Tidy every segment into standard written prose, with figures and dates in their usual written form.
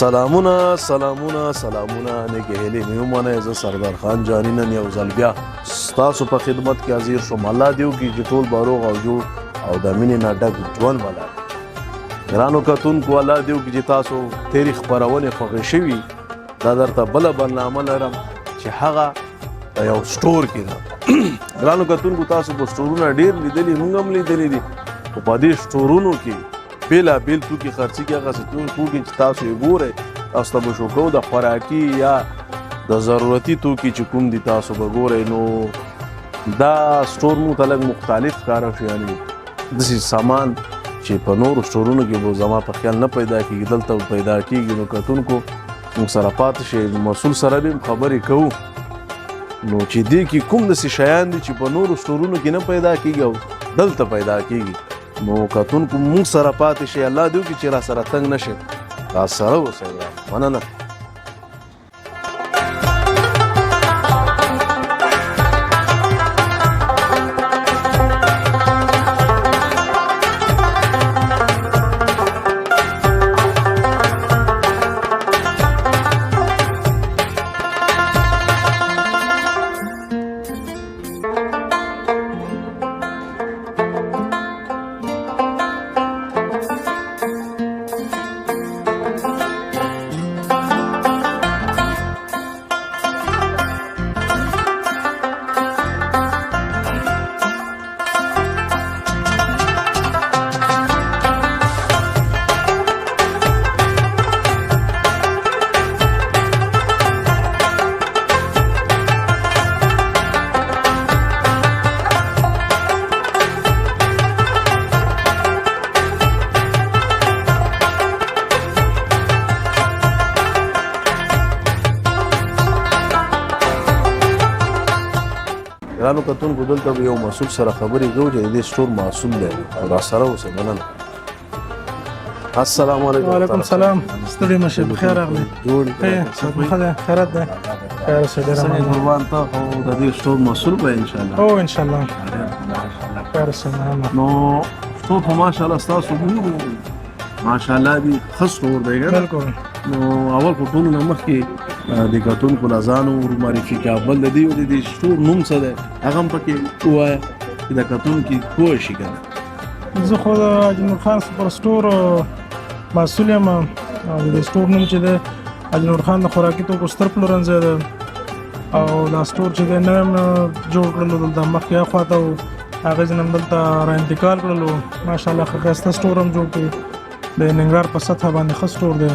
سلامونه سلامونه سلامونه، نیکې هیلې مې ومنئ. زه سردار خان جاني نن یو ځل بیا ستاسو په خدمت کې حاضر شوم. الله دې وکړي چې ټول به روغ او جوړ او د مینې نه ډک ژوند ولرئ. ګرانو کتونکو، الله دې وکړي چې تاسو تېرې خپرونې خوښې شوي. دا درته بله برنامه لرم چې هغه په یو store کې ده. ګرانو کتونکو، تاسو په سټورونه ډېر لیدلي، موږ هم لیدلي دي، خو په دې سټورونو کې بېلابېل توکي خرڅېږي. هغسې توکي چې تاسو یې ګورئ، تاسو ته به شوکو د خوراکي یا د ضرورتي توکي چې کوم دي تاسو به ګورئ. نو دا store مو ته لږ مختلف ښکاره شو، یعنې داسې سامان چې په نورو سټورونو کې به زما په خیال نه پیدا کېږي، دلته به پیدا کېږي. نو کتونکو، موږ سره پاتې شئ، مسؤل سره به هم خبرې کوو، نو چې دې کې کوم داسې شیان دي چې په نورو سټورونو کې نه پیدا کېږي او دلته پیدا کېږي. نو کتونکو، موږ سره پاتې شئ. الله دې وکړي چې را سره تنګ نه شئ، را سره اوسئ. مننه. ګرانو کتونکو، دلته به یو مسؤل سره خبرې کوو چې د دې store مسؤل دی، او را سره اوسئ. مننه. السلام علیکم. وعلیکم السلام، ستړي مشه، بخیر راغلی. جوړ؟ ښه ده، خیرت ده، خیر اوسې، ډېره څنګه مننه. قربان، ته خو د دې store مسؤل به ان شاء الله؟ او ان شاء الله، خیر اوسې، مننه. نو store خو ماشاءالله ستاسو ګورو، ماشاءالله دی، ښه store دی که نه؟ بالکل. نو اول خو ټولو نه مخکې د کتونکو له ځانه ور معرفي کړه، بل د دې او د دې store نوم څه دی هغه هم پکې ووایه چې د کتونکي پوه شي که نه. زه خو د حاجي نور خان super store مسؤل یم، او د دې store نوم چې دی حاجي نور خان د خوراکي توکو ستر پلورنځی دی، او دا store چې دی نوی مې جوړ کړلو. دلته مخکې اخوا ته و، هغه ځینې هم دلته را انتقال کړلو. ماشاءالله ښه ښایسته store هم جوړ کړي، د ننګرهار په سطح باندې ښه store دی.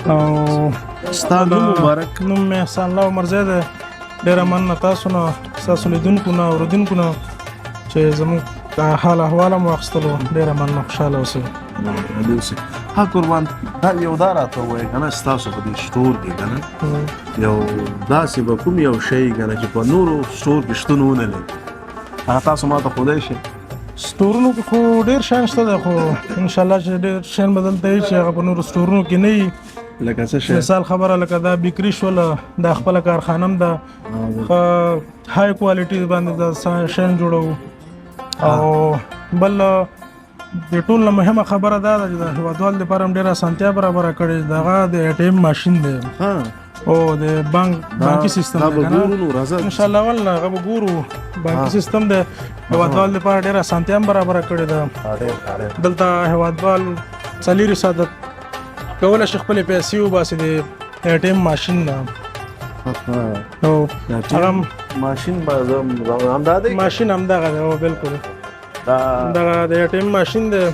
او ستا نوم مبارک؟ نوم مې احسان الله عمرزی دی. ډېره مننه تاسو نه، ستاسو لیدونکو نه، اورېدونکو نه چې زموږ حال احوال هم واخیستلو. ډېره مننه، خوشحاله اوسئ. دې اوسې. ها قربان، دا یو دا راته ووایه که نه، ستاسو په دې store کې که نه یو داسې به کوم یو شی که نه چې په نورو store کې شتون ونه لري، هغه تاسو ما ته ښودی شئ؟ سټورونو کې خو ډېر شیان شته دی، خو انشاءالله چې ډېر شیان به دلته وي چې هغه په نورو سټورونو کې نه وي. لکه څه شی؟ مثال خبره لکه دا bakery شوله، دا خپله کارخانه هم ده، ښه high quality باندې دا شیان جوړوو. او بل د ټول نه مهمه خبره دا ده چې د هېوادوال لپاره هم ډېره اسانتیا برابره کړې، دغه د ATM ماشین دی او د بانک بانکي سیستم دا دی به که نه. ګورو نو، راځه. ان شاء الله، ول هغه به ګورو. بانکي سیستم دی، هېوادوال لپاره ډېره اسانتیا هم برابره کړې ده. دلته هېوادوال 24 ساعته کولی شي خپلې پیسې وباسي د ATM ماشین نه. او هغه هم ماشین به همدا دی؟ ماشین همدغه دی، او بالکل. دا دغه د ATM ماشین دی،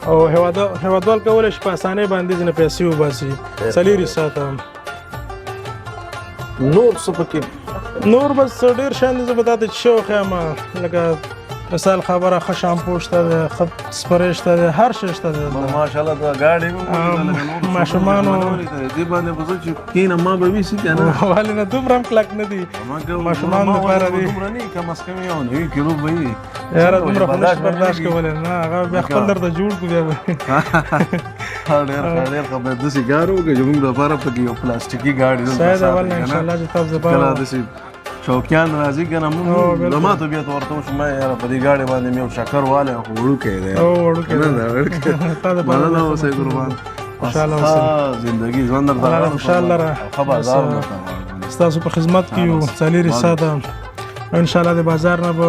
او هېوادوال کولی شي په اسانۍ باندې ځینې پیسې وباسي 24 ساعته. نور څه پکې؟ نور بس ډېر شیان دي، زه به تاته چې وښایم، لکه مثال خبره ښه شامپو شته دی، ښه سپری شته دی، هر شی شته دی دلته. ماشاءالله، دا ګاډی مې ماشومانو دې باندې به زه چې کښېنم ما به ویسي که نه؟ ولې نه، دومره هم کلک نه دي، ماشومانو دپاره دي. دومره نه، کم از کم یو 90 کیلو به وي. یاره، دومره خو نشي برداشت کولی. نه، هغه بیا خپل درته جوړ کړو بیا به. ډېر ښه، ډېر ښه. باید داسې ګاډی وکړو چې موږ دپاره پکې یو پلاستیکي ګاډی دلته صحیح ده. ساتي والله که نه؟ انشاءالله چې تاسو کله دپاره داسې شوقیان راځي که نه، بالکل. موږ زما طبیعت ورته وشو، ما یاره په دې ګاډي باندې مې یو چکر والی، خو وړوکی دی. او وړوکی نه دی. دا وړوکی. تا دپاره مننه به اوسئ قربان. خوشاله اوسئ. زندگی ژوند درته الله غواړم. خوشاله لره. ښه بازار درته غواړم. ستاسو په خدمت کې یو څلېرویشت ساعته. ان شاء الله د بازار نه به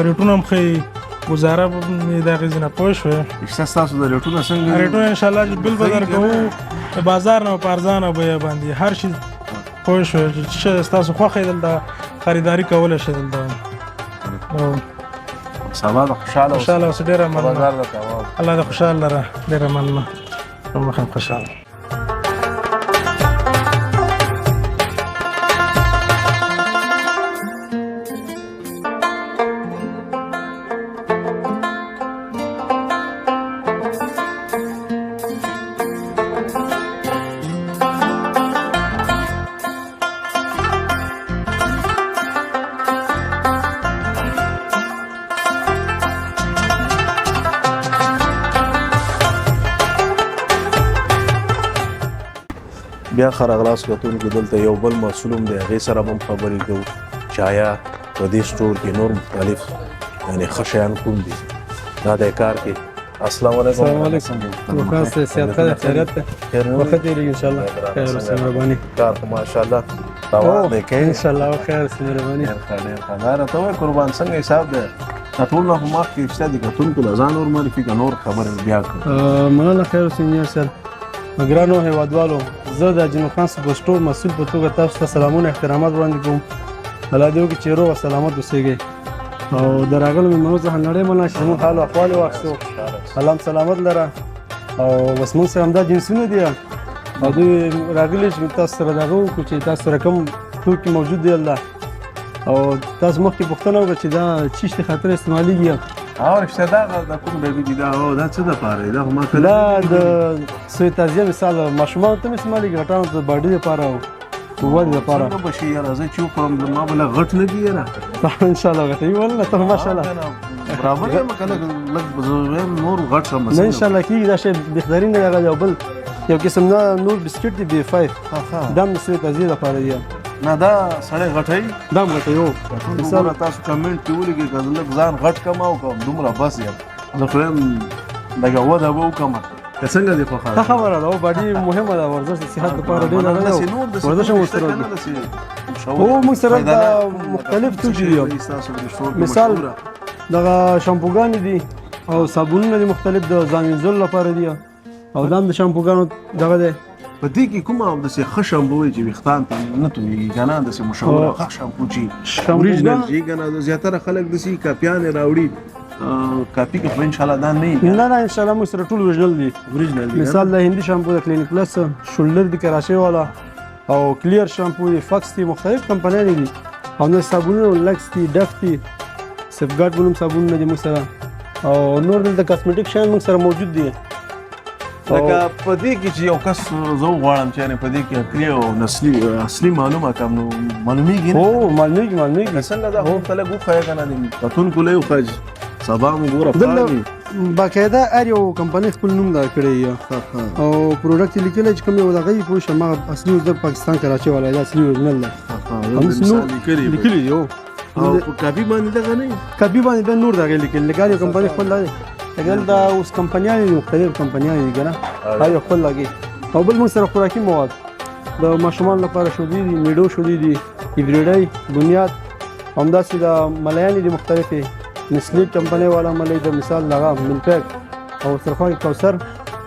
ریټونه هم ښه وي، ګزاره به مې د هغې ځای نه پوه شوې. رښتیا ستاسو د ریټونه څنګه دي؟ ریټونه ان شاء الله چې بل به درکوو د بازار نه په ارزانه بیه باندې هر شي، پوه شوې، چې څه ستاسو خوښه دلته خریداري کولی شئ دلته. سبا د خوشاله اوسئ. خوشاله اوسئ، ډېره مننه. بازار درته غواړم. الله دې خوشاله لره، ډېره مننه، مخه خوشاله. بیا ښه راغلاست کتونکي، دلته یو بل مسؤل هم دی، هغې سره به هم خبرې کوو چې آیا په دې سټور کې نور مختلف یعنې ښه شیان کوم دي. دا دی کار کې. السلام علیکم. السلام علیکم. وقاص صحت ښه خیریت ده؟ وخت تېرېږي ان شاء الله، خیر اوسې، مهرباني. کار خو ماشاءالله روان دی که؟ ان شاء الله خیر اوسې، مهرباني. ډېر ښه، ډېر ښه. دا راته ووایه قربان، څنګه حساب دی؟ دا ټول نه خو مخکې شته دي، کتونکو له ځان ور معرفي که نور خبرې بیا کړو. مننه، خیر اوسې انجنیر صاحب. ګرانو هیوادوالو، زه د حاجي نور خان سوپر سټور مسؤل په توګه تاسو ته سلامونه احترامات وړاندې کوم. الله دې وکړي چې روغ او سلامت اوسېږئ. او د راغلو مېلمنو څخه نړۍ مننه چې زموږ حال او احوال یې واخیستو. الله هم سلامت لره. او بس موږ سره همدا جنسونه دي او دوی راغلي چې تاسو سره دغه وکړو چې تاسو سره کوم توکي موجود دي. الله او تاسو مخکې پوښتنه وکړه چې دا چیش د خاطر استعمالېږي. او رښتیا دا د کوم ډبي دي؟ دا او دا څه دپاره دی؟ دا خو ما کله دا د سوی تغذیه مثال ماشومانو ته هم استعمالېږي، غټانو ته د باډي لپاره او ودې لپاره. څنګه به شي یاره، زه چې وخورم ما به لږ غټ نه کړي یاره؟ ان شاء الله غټوي والله، ته ماشاءالله برابر یم که لږ لږ زه وایم نور غټ شم. نه ان شاء الله کېږي. دا شی بهترین دی. هغه یو بل یو قسم نه نور بسکټ دی بي 5، دا هم د سوی تغذیې لپاره دی. نه دا سړی غټوي، دا هم غټوي. وګوره تاسو کمنټ کې ولیکئ که زه لږ ځان غټ کړم او که دومره بس یم، زه خو وایم لږه وده به وکړم که څنګه دې خوښه ښه خبره ده. او باډي مهمه ده، ورزش د صحت لپاره ډېر اړین دی، ورزش هم ورسره وکړي. او موږ سره دا مختلف توکي دي، مثال دغه شامپوګانې دي او صابونونه دي مختلف د ځان وینځلو لپاره دي، او دا هم د شامپوګانو دغه دی. په دې کې کومه داسې ښه شامپو وي چې ویښتان ته نه تویږي که نه، داسې مشهوره ښه شامپو چې اوریجنل چې که نه؟ زیاتره خلک داسې کاپیانې راوړي، کاپي کې خو انشاءالله دا نه وي. نه نه، انشاءالله موږ سره ټول اوریجنل دي. اوریجنل دي. مثال د هندي شامپو د کلینیک پلس، شولډر دي کراچۍ والا، او کلیر شامپو دي، فکس دي، مختلف کمپنیانې دي. او نور صابونونه لکس دي، ډف دي، سیفګارډ په نوم صابونونه دي موږ سره، او نور دلته کاسمیټیک شیان موږ سره موجود دي. لکه په دې کې چې یو کس زه وغواړم چې یعنې په دې کې اکري او نسلي اصلي معلومه کړم نو معلومېږي نه؟ هو معلومېږي، معلومېږي. څنګه دا خو ته لږ وښیه که نه، د کتونکو له یې وښیه چې سبا مو ګوره دلته باقاعده هر یو کمپنۍ خپل نوم دا کړی او پروډکټ یې لیکلی چې کوم یو دغه یې پوه شم، هغه اصلي اوس د پاکستان کراچۍ والا دی، اصلي اورجینل دی. لیکلي دي. او په کاپي باندې دغه نه کاپي باندې بیا نور دغه لیکل، لکه هر یو کمپنۍ خپل دی. لکه دلته اوس کمپنیانې دي، مختلف کمپنیانې دي که نه، هر یو خپل لګي. او بل موږ سره خوراکي مواد د ماشومانو لپاره شودې دي، میډو شودې دي، ایوریډۍ، بنیاد، همداسې د ملایانې دي مختلفې، نسلې کمپنۍ والا ملۍ د مثال دغه ملپیک او سرخوا کې کوثر.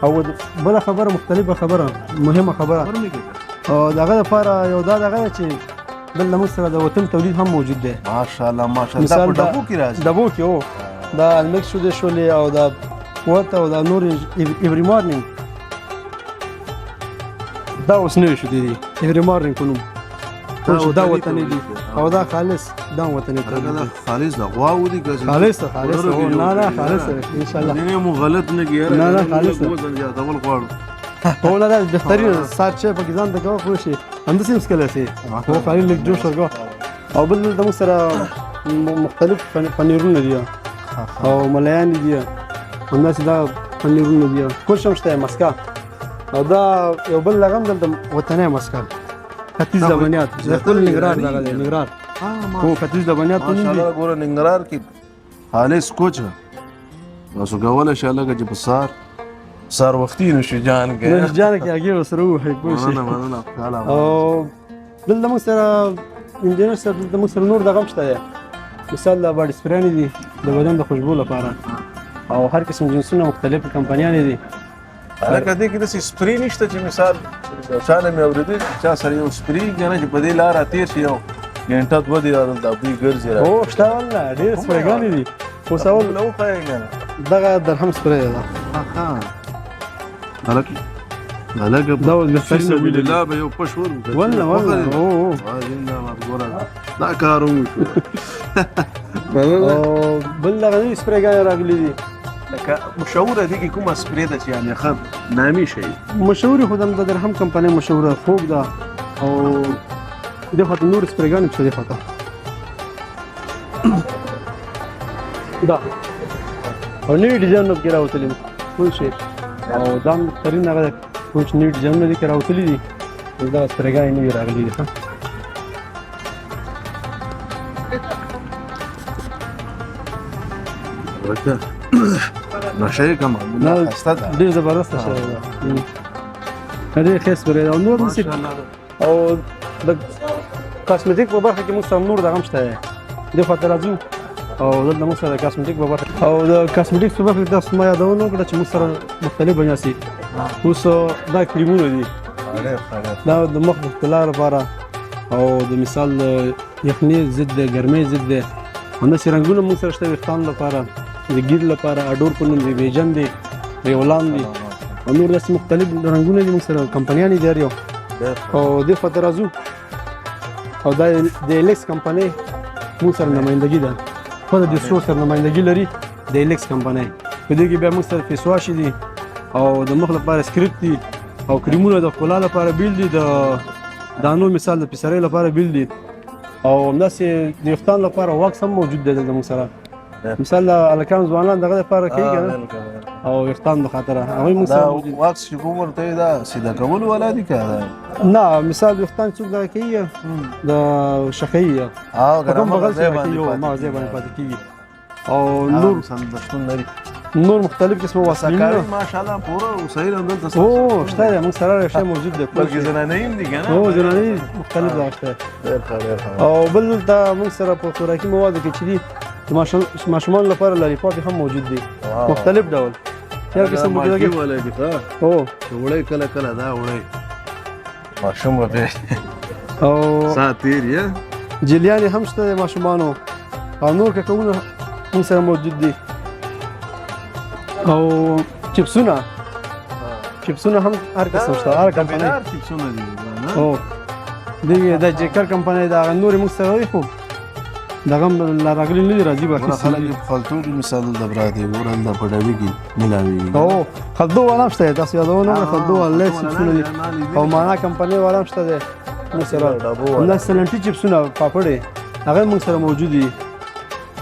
او بله خبره مختلفه خبره مهمه خبره او د هغه لپاره یو دا دغه ده چې دلته موږ سره د وطن تولید هم موجود دی. ماشاءالله ماشاءالله. دا په ډبو کې راځي؟ ډبو کې هو، دا المکس شودې شولې او دا قوت او دا نور ایوری مارنینګ، دا اوس نوې شودې دي ایوری مارنینګ په نوم، دا وطني دي او دا خالص، دا وطني تولید دی. خالص د غواو دي که خالص؟ خالص، نه نه خالص ان شاء الله. نه مو غلط نه کړي نه نه خالص. وزن زیاتول غواړو. هو نه دا بهترین سار چې پکې ځان ته کوه پوه شي، همداسې هم څکلی شي، هو خالي لږ جوش ورکوه. او بل دلته موږ سره مختلف پنیرونه دي او ملایانې دي، همداسې دا پنیرونه دي، کوش هم شته مسکا. او دا یو بل دغه هم دلته وطنی مسکا، ختیځ لبنیات، د خپل ننګرهار دغه دی، ننګرهار هو ختیځ لبنیات په نوم دي. ماشاءالله ګوره ننګرهار کې خالص کوچ تاسو کولی شئ لږه چې په سهار سهار وختي نوش جان کې، نوش جان کې هګۍ ورسره ووهئ، پوه شئ. مننه مننه، خوشحاله. او دلته موږ سره انجینر صاحب، دلته موږ سره نور دغه هم شته دی، مثال د باډي سپریانې دي د بدن د خوشبو لپاره، او هر قسم جنسونه، مختلفې کمپنیانې دي. هلکه دې کې داسې سپری نشته چې مثال چا نه مې اورېدلي چې چا سره یو سپری که نه چې په دې لاره تېر شي یو ګنټه دوه دې دلته بوی ګرځي را؟ او شته والله، ډېر سپریګانې دي. اوس اول له وښایه که نه. دغه درهم سپری ده. هلکه هلکه، دا اوس بهترین سبیل الله به یو پښ ور والله والله، او او دا کار وشو. او بل دغه نوې سپریګانې راغلي دي. لکه مشهوره دي کې کومه سپری ده چې یعنې ښه نامي شي؟ مشهورې خو د درهم کمپنۍ مشهوره خوب ده، او دې خواته نور سپریګانې شته. دې خواته دا او نوي ډیزاینونه پکې راوتلي دي، پوه شئ، او دا هم بهترین هغه ده کوم چې نوي ډیزاینونه دي کې راوتلي دي. دغه سپریګانې نوي راغلي دي. ښه نشه یې کومه نه ښایسته ده، ډېر زبردست شی ده، ډېر ښه سپری ده. او نور داسې او د کاسمیټیک په برخه کې موږ سره نور دغه هم شته دی. دې خواته راځو، او دلته موږ سره د کاسمیټیک په برخه، او د کاسمیټیک په برخه کې تاسو ما یادونه وکړه چې موږ سره مختلف بنیاسي. اوس دا کریمونه دي، دا د مخ د ښکلا لپاره، او د مثال د یخنۍ ضد دی، ګرمۍ ضد دی. همداسې رنګونه موږ سره شته، ویښتانو لپاره، د ګیر لپاره، اډور په نوم دی، بیجن دی، ریولان دی، او نور داسې مختلف رنګونه دي موږ سره، کمپنیانې دي هر یو. او دې خواته راځو، او دا د الیکس کمپنۍ موږ سره نمایندګي ده، خپله د سټور سره نمایندګي لري د الیکس کمپنۍ. په دې کې بیا موږ سره فیس واش دي، او د مخ لپاره سکرپ دي، او کریمونه د ښکلا لپاره بیل دي، د دانو مثال د پسرۍ لپاره بیل دي، او همداسې د ویښتانو لپاره واکس هم موجود دی دلته موږ سره. مثال د هلکان ځوانان دغه لپاره کوي که نه، او ویښتان د خاطره هغوی موږ سره موجود. واکس چې کوم ورته دا سیده کول ولا دي که نه؟ مثال ویښتان څوک دغه کوي د شخیي او په کوم بغل سره کوي، مغزی باندې پاتې کېږي. او نور شتون لري نور مختلف قسمه واسلینونه ماشاءالله پوره وسایل هم دلته. او شته دی، موږ سره شی موجود دی، بلکې زنانه هم دي که نه؟ او زنانه مختلف دغه شته. ډېر ښه، ډېر ښه. او بل دلته موږ سره په خوراکي موادو کې چې دي د ماشومانو لپاره لالیپاپ هم موجود دي، مختلف ډول، هر قسم مالګې والا دي. ښه او وړی کله کله دا وړی ماشوم به او ساعت تېر یې. جلیانې هم شته د ماشومانو، او نور ککونه موږ سره موجود دي، او چپسونه، چپسونه هم هر قسم شته، هر کمپنۍ چپسونه دي. او دی د جیکر کمپنۍ دا نورې موږ سره وي، خو دغه هم لا راغلي نه دي، راځي به. خلک یې په خلطو کې مثال دلته پراته دي، ګوره دلته په ډبي کې ملاوېږي. او خلطو والا هم شته، تاسو یادونه وکړه، خلطو والا چپسونه دي، او مانا کمپنۍ والا هم شته دی موږ سره. همدا سلنټي چپسونه، پاپړې هغه موږ سره موجود دي.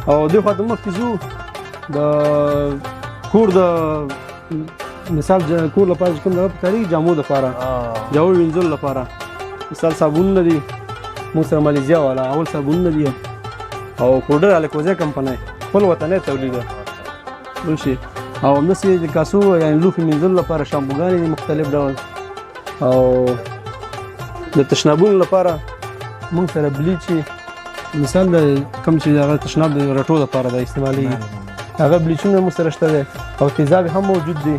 او دې خواته مخکې ځو، د کور د مثال کور لپاره چې کوم دغه پکارېږي، جامو دپاره، جامو وینځلو لپاره مثال صابونونه دي موږ سره، مالیزیا والا اول صابونونه دي، او پوډر الکوزی کمپنۍ خپل وطنی تولید ده شي. او همداسې د کاسو یعنې لوښي مینځلو لپاره شامپوګانې دي مختلف ډول، او د تشنابونو لپاره موږ سره بلیچ، مثال د کوم چې هغه تشناب د رټو لپاره د استعمالېږي، هغه بلیچونه موږ سره شته دی، او تیزاب هم موجود دي،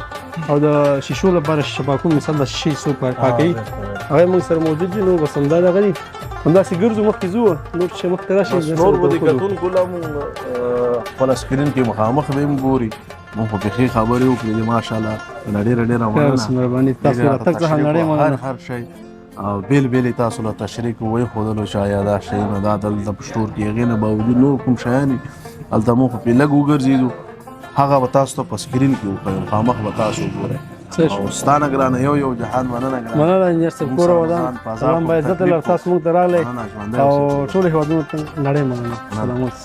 او د شیشو لپاره شپاکون، مثال د شیشې څوک پاکوي، هغه موږ سره موجود دي. نو بس همدا دغه دي، همداسې ګرځو مخکې ځو، نور چې مخکې راشي نور به د کتونکو لا مونږ خپل سکرین کې مخامخ به هم ګوري. مونږ خو بېخي خبرې وکړې، ماشاءالله ډېره ډېره مننه. مهرباني، تاسو راتګ څخه نړۍ مننه. هر شی او بېل بېل تاسو له تشریح ویې ښودلو چې آیا دا شیونه دا دلته په سټور کې، هغې نه باوجود نور کوم شیان هلته مونږ خو پرې لږ وګرځېدو، هغه به تاسو ته په سکرین کې وښیو، مخامخ به تاسو وګورئ. او ستا نه ګرانه یو یو جهان مننه ګرانه. مننه انجنیر صاحب، کور ودان، سلام با عزت لر، تاسو موږ ته راغلی او ټولو هېوادونو ته نړۍ مننه. سلامات.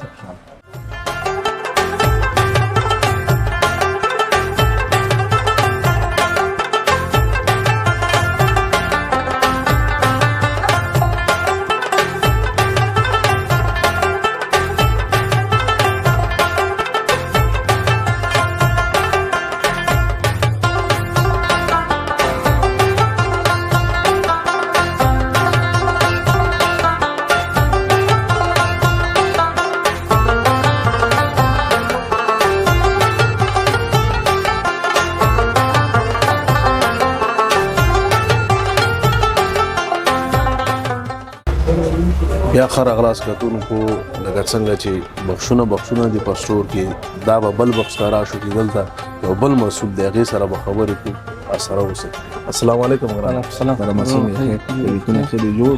بیا ښه راغلاست کتونکو، لکه څنګه چې بخشونه بخشونه دي په سټور کې، دا به بل بخش ته راشو چې دلته یو بل مسؤل دی، هغې سره به خبرې کوو. سره اوسئ. السلام علیکم ګرانه. السلام. درمه څنګه یې؟ خیر ښه دې جوړ؟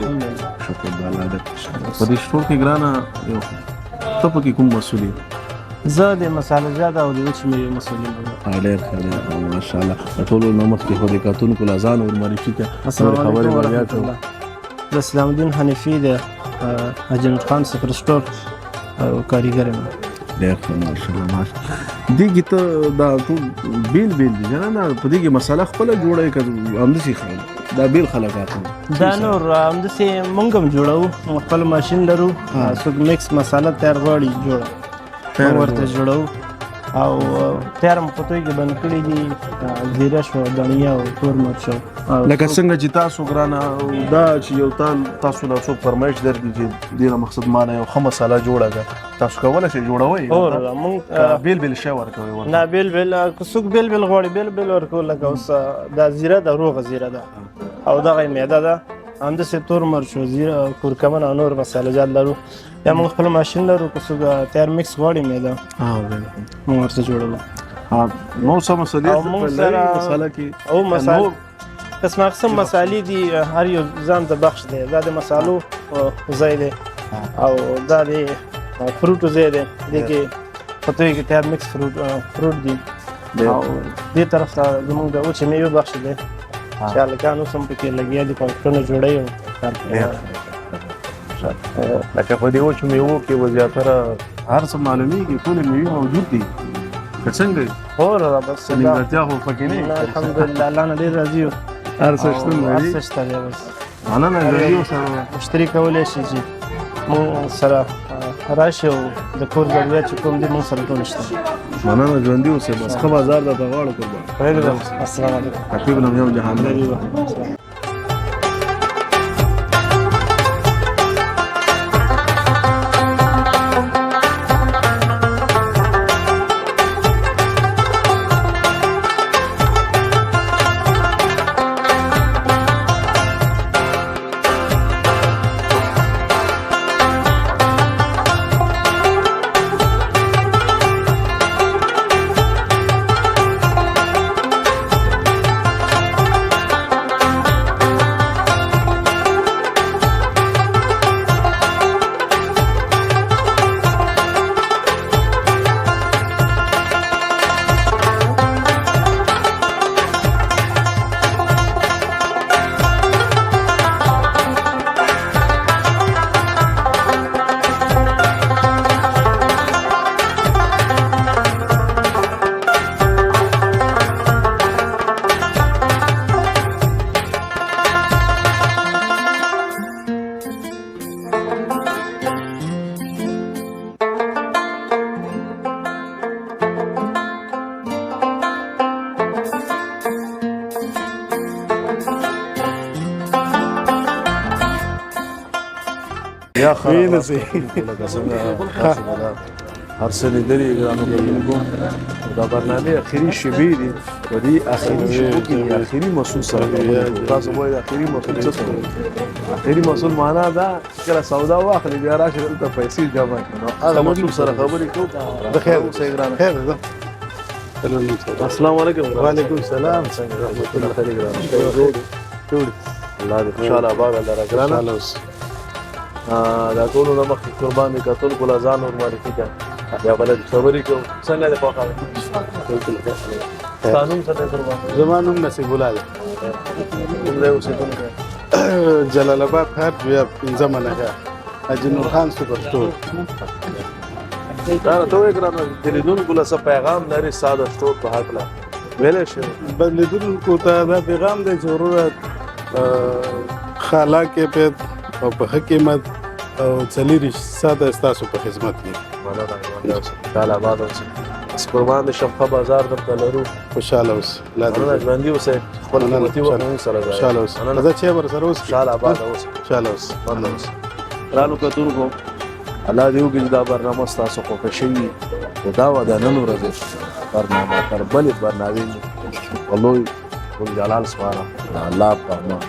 شکر د الله دی. په دې سټور کې ګرانه یو ته پکې کوم مسؤل یې؟ زه د مساله جات او د وچې مېوې مسؤل یم. ډېر ښه، ډېر ښه، ماشاءالله. د ټولو نه مخکې خو د کتونکو له ځان ور معرفي کړه. السلام نورې خبرې علیکم به بیا ورحمت کوو. الله. زه اسلام الدین حنیفي د حاجي نور خان سپر سټور او کاریګر یم. ډېر ښه، ماشاءالله، ماشاءالله. دې کې ته دا ټول بېل بېل دي که نه؟ دا په دې کې مساله خپله جوړوې که همداسې خلک دا بېل خلک اخلي؟ دا نور همداسې مونږ هم جوړوو، موږ خپل ماشین لرو. څوک مکس مساله تیار غواړي جوړه تیار موږ ورته جوړوو، او تیار هم قوطیو کې بند کړي دي، زیره شو، دڼیا او تور مرچ شو. لکه څنګه چې تاسو ګرانه دا چې یو تاسو له څوک فرمایش درکړي چې دې له مقصد ما نه یو ښه مساله جوړه کړه، تاسو کولی شئ جوړوئ؟ هو موږ که بېل بېل شی ورکوئ ورته؟ نه، بېل بېل، که څوک بېل بېل غواړي بېل بېل ورکوو. لکه اوس دا زیره ده، روغه زیره ده، او دغه یې معده ده. همداسې تور مرچ او زیره او کورکمن او نور مساله جات لرو. یا موږ خپل ماشین لرو، که څوک تیار مکس غواړي معده موږ ورته جوړوو. نور څه مسالې او موږ سره مساله کې او مساله نور قسمه قسم مسالې دي، هر یو ځان ته بخش دی. دا د مسالو ځای دی، او دا د فروټو ځای دی. دې کې قوطیو کې تیار مکس فروټ دي. او دې طرف ته زموږ د وچې مېوې بخش دی چې هلکان اوس هم پکې لګیا دي، پاکټونه جوړوي او کار کوي. لکه په دې وچو مېوو کې به زیاتره هر څه معلومېږي، ټولې مېوې موجود دي که څنګه؟ هو بس څه نیمګړتیا خو پکې نه؟ نه، الحمدلله، الله نه ډېر راضي یو. هر څه شتون هر لري. څه شته دی بس. مننه، ژوندي اوسه. مشتري کولی شي چې موږ سره راشي او د کور ضرورت چې کوم دي موږ سره ټول شته. مننه، ژوندي اوسې. بس ښه بازار درته غواړو قربان. السلام علیکم. تقریبا یو جهان دی. یا ښه راغلاست لکه څنګه تاسو به دا هر څه لیدلي ګرانو کتونکو، دا برنامې اخري شیبې دي. په دې اخري شیبو کې د اخري مسؤل سره خبرې کوو. تاسو وایئ اخري مسؤل څه ته وایي؟ اخري مسؤل معنا دا چې کله سودا واخلي بیا راشي دلته پیسې جمع کړي. نو هغه مسؤل سره خبرې کوو. د خیر اوسئ ګرانه. خیر ده. السلام علیکم. وعلیکم السلام. څنګه رحمت الله خیر ګرانه؟ جوړ جوړ. الله دې خوشحاله آباد لره ګرانه. خوشحاله اوسې. دا ټولو نه مخکې قربان دې کتونکو له ځان ور معرفي کړه، بیا به لږ خبرې کوو. څنګه دې خوښه ده؟ ستا نوم څه دی قربان؟ زما نوم نصیب الله دی. کوم ځای اوسېدونکی؟ جلال آباد ښار، جویا پنځمه ناحیه، حاجي نور خان سوپر سټور. دا راته ووایه ګرانه، د لیدونکو له څه پیغام لرې ستا د سټور په هکله ویلی شې؟ بس لیدونکو ته دا پیغام دی چې وروره ښه اعلی کیفیت او په ښه قیمت او 24 ساعته ستاسو په خدمت کې. مننه، ژوندی اوسې، خوشحاله آباد اوسې. بس قربان دې شم، ښه بازار درته لرو. خوشحاله اوسې. الله دې مننه، ژوندي اوسئ، خپل مننه، قیمتي وخت موږ سره ضایع. خوشحاله اوسې. مننه. زه چې ورسره اوسې. خوشحاله آباد اوسې. خوشحاله اوسې. مننه اوسې. ګرانو کتونکو، الله دې وکړي چې دا برنامه ستاسو خوښه شوي. خو دا وه د نن ورځې برنامه. تر بلې برنامې مو په لوی جلال سپاره د الله په امان.